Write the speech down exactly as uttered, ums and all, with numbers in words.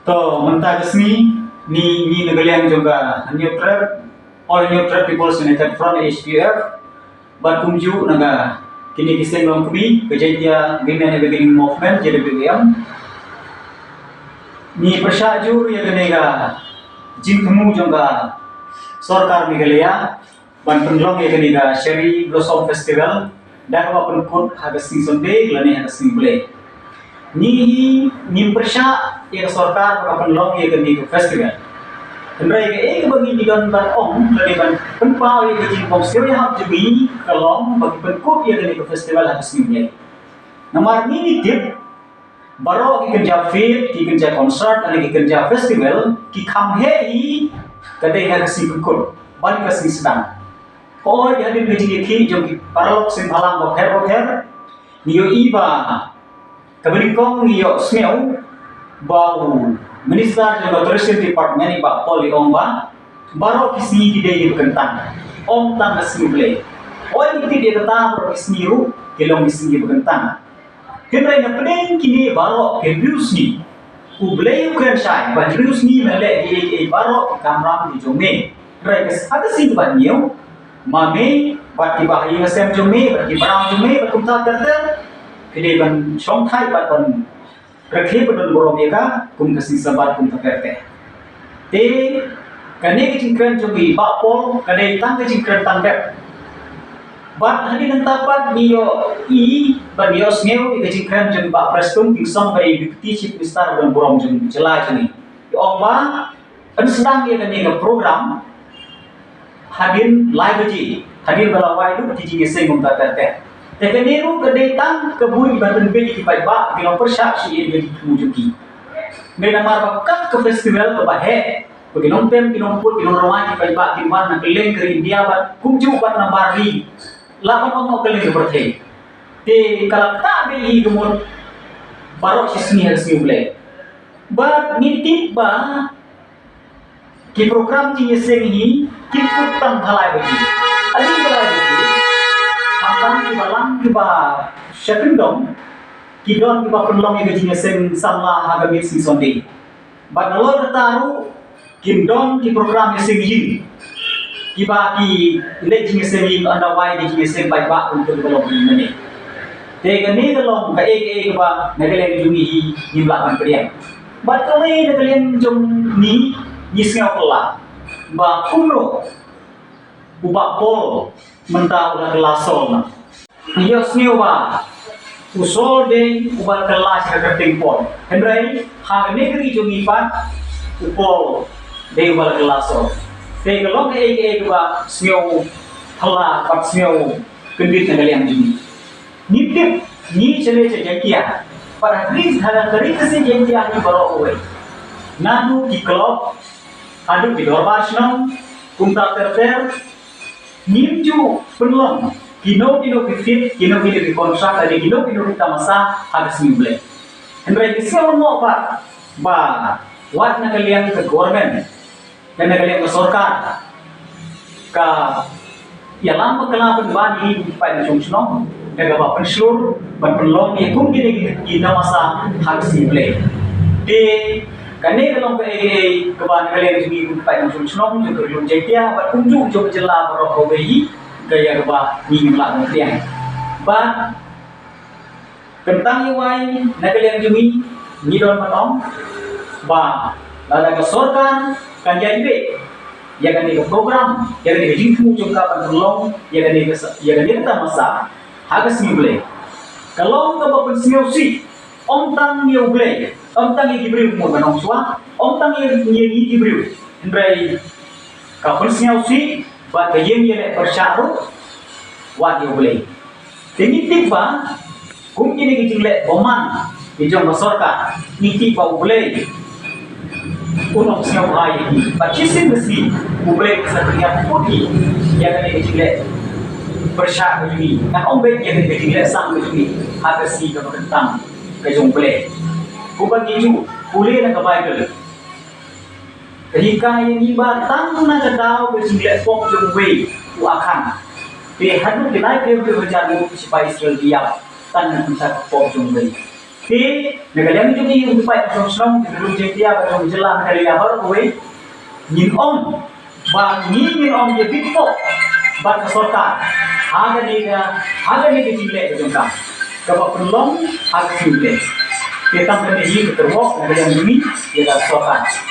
To, mynta ka sngi, ngi, ngi na ka liang jong ka Hynñiewtrep, All Hynñiewtrep People's United Front, H P F, bad kumjuh na ka kine ki seng longkmie, ka Jaintia Women Awakening Movement, J W A M. Ngi pyrshah jur ïa kane ka jingthmu jong ka sorkar Meghalaya, ban pynlong ïa kane ka Cherry Blossom Festival, da kaba pynkut ha ka sngi Sunday lane ha ka sngi Blei. Ngi hi ngim pyrshah ïa ka sorkar ba ka pynlong ïa kane ka festival. Hynrei kaei kaba ngi don ban ong lane ban pynpaw ïa ka jingpynpaw ïa hap jong ngi ka long ba ki pynkut ïa kane ka festival ha ka sngi Blei. Namar ngi ngi tip, baroh ki kynja fete, ki kynja concert, lane ki kynja festival, ki kham heh hi ka dei ha ka sngi Pynkut bad ka sngi Sdang. Hooid, hadien ka jingïakhih jong ki paralok seng bhalang bapher bapher, ngi ïohi ba kaba nyngkong ngi ïohsngew ba u Minister jong ka Tourism Department, i Bah Paul, i ong ba baroh ki sngi ki dei kiba kyntang, ym tang ka sngi Blei. Hooid, ngi tip ïa kata, baroh ki sngi ruh ki long ki sngi kiba kyntang. Hynrei na pdeng kine baroh ki hynriew sngi, U Blei u kren shai ba hynriew sngi men leh kiei kiei baroh ki kamram ki jong me. Hynrei ha ka sngi ba hynñiew, ma me bad kiba ha ïing ha sem jong me bad ki balang jong me bad kumta ter ter, ki dei ban shongthait bad ban rakhe, ban don burom ïa ka kum ka sngi Sabbath, kumta ter ter. Te kane ka jingkren jong i Bah Paul ka dei tang ka jingkren tang dep. Bad hadien nangta pat ngi ïohi bad ngi ïohsngew ïa ka jingkren jong i Bah Prestone Tynsong, ka dei Deputy Chief Minister ba don burom jong ka jylla jong ngi. I ong ba yn sdang ïa kane ka program hadien lai baje, hadien ba la wai lut ki jingïaseng kumta ter ter. Te kane ruh ka dei tang ka bun ban pynbeit ïa ki paidbah, ki long pyrshah shuh ïa ka jingthmu jong ki. Dei namar ba kat ka festival kaba heh, ba ki nongtem, ki nongput, ki nongrwai, ki paidbah kin wan na kylleng ka ri India bad kumjuh bad na bar ri, la ban ong na kylleng ka pyrthei. Te ka la ktah beit hi ka mut baroh shi sngi ha ka sngi U Blei. Bad ngi tip ba ki program jingïaseng hi ki kut tang ha lai baje. Hadien ba lai baje, hangta ki balang kiba sha kyndong ki don kiba pynlong ïa ka jingïaseng samla ha ka miet sngi Sunday. Bad nalor kata ruh kin don ki program ïaseng ïing kiba ki leh jingïaseng ïing, ynda wai ki jingïaseng paidbah kumta kiba long ïing mane. Te kane ka long kaei kaei kaba na ka liang jong ngi hi ngim lah ban pdiang. Bad kawei na ka liang jong ngi, ngi sngew kylla ba kumno u Bah Paul mynta u la kylla Saul na. Ngi ïohsngew ba u Saul dei uba la kylla sha ka kyrteng Paul. Hynrei ha kane ka ri jong ngi pat u Paul dei uba la kylla Saul. Te ka long kaei kaei kaba sngew phylla bad sngew kyndit na ka liang jong ngi. Ngi tip, ngi sha lei sha Jaintia, bad ha ka ri, ha ka ri Khasi Jaintia ngi baroh kawei, naduh ki club haduh ki dorbar shnong, kumta ter ter, ngim ju pynlong kino kino ki fete, kino kino ki concert, lane kino kino ki tamasa ha ka sngi U Blei. Hynrei ngi sngew noh pat ba wat na ka liang ka government, na ka liang ka sorkar, ka ïalam bakla ban ban ïa ki paid nongshong shnong da kaba pynshlur ban pynlong ïa kum kine ki tamasa ha ka sngi U Blei. Te kane ka long kaei kaei kaba na ka liang jong ngi kum ki paid nongshong shnong jong ka Ri Lum Jaintia bad kumjuh jong ka jylla baroh kawei hi, ka ïa kaba ngi ngim lah ban pdiang. Bad kyntang ïa wai na ka liang jong ngi, ngi don ban ong ba lada ka sorkar kan ïaid beit ïa kane ka program, ïa kane ka jingthmu jong ka ban pynlong ïa kane ka sa-, ïa kane ka tamasa ha ka sngi U Blei, ka long kaba pynsngewsih ym tang ïa U Blei, ym tang ïa ki briew, kumba nga ong shuwa, ym tang ïa, ïa ngi ki briew, hynrei ka pynsngewsih bad ka ïeng ïaleh pyrshah ruh wat ïa U Blei. Te ngi tip ba kum kine ki jingleh bymman ki jong ka sorkar, ngi tip ba U Blei un ym sngewbha ïa ki. Bad shisien ka sngi U Blei un sa pynïap kut ïa kane ka jingleh pyrshah ka jong ngi, ngan ong beit ïa kane ka jingleh sang ka jong ngi ha ka sngi kaba kyntang ka jong U Blei. Kumba ngi ju pule na ka Baibl, ka hikai ïa ngi ba tang na ka daw ka jingleh pop jong uwei u Akhan, te haduh ki lai phew phew hajar ngut ki shipai Israel ki ïap tang na ka bynta ka pop jong uwei. Te na ka liang jong ngi u paidbah jong shnong, jong ka jylla, na ka liang baroh kawei, ngin ong ba ngi ngin ong ïa bit pop bad ka sorkar ha kane ka, ha kane ka jingleh ka jong ka kaba pynlong ha ka sngi te. Te tang kane hi ka kyrwoh na ka liang jong ngi ïa ka sorkar.